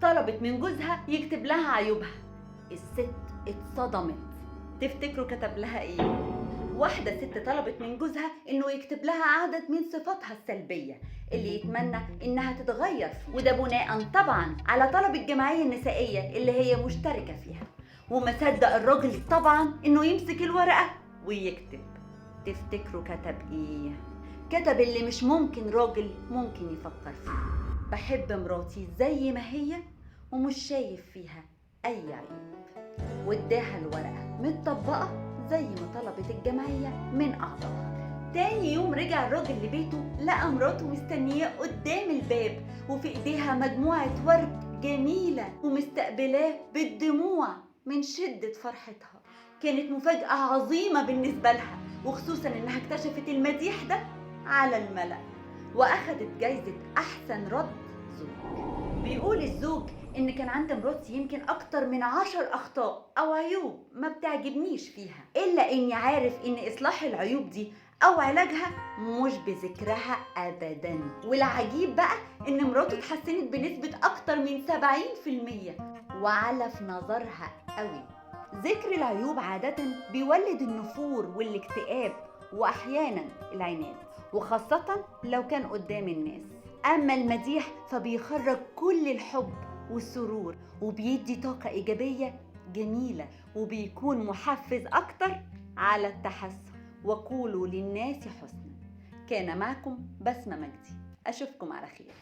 طلبت من جوزها يكتب لها عيوبها. الست اتصدمت. تفتكروا كتب لها ايه؟ واحدة ست طلبت من جوزها انه يكتب لها عدد من صفاتها السلبية اللي يتمنى انها تتغير فيه، وده بناء طبعا على طلب الجمعية النسائية اللي هي مشتركة فيها. وما صدق الراجل طبعا انه يمسك الورقة ويكتب. تفتكروا كتب ايه؟ كتب اللي مش ممكن راجل ممكن يفكر فيه: بحب مراتي زي ما هي ومش شايف فيها اي عيب. واداها الورقة متطبقة زي ما طلبت الجمعية من أعضائها. تاني يوم رجع الراجل لبيته، لقى مراته مستنياه قدام الباب وفي ايديها مجموعة ورد جميلة ومستقبلاه بالدموع من شدة فرحتها. كانت مفاجأة عظيمة بالنسبة لها، وخصوصا انها اكتشفت المديح ده على الملأ، واخدت جايزة احسن رد زوج. بيقول الزوج ان كان عند مراتي يمكن اكتر من 10 اخطاء او عيوب ما بتعجبنيش فيها، الا اني عارف ان اصلاح العيوب دي او علاجها مش بذكرها ابدا. والعجيب بقى ان مراته اتحسنت بنسبة اكتر من 70% وعلى في نظرها قوي. ذكر العيوب عادة بيولد النفور والاكتئاب واحيانا العناد، وخاصة لو كان قدام الناس. اما المديح فبيخرج كل الحب والسرور وبيدي طاقة إيجابية جميلة، وبيكون محفز أكتر على التحسن. وقولوا للناس حسنا. كان معكم بسمة مجدي، أشوفكم على خير.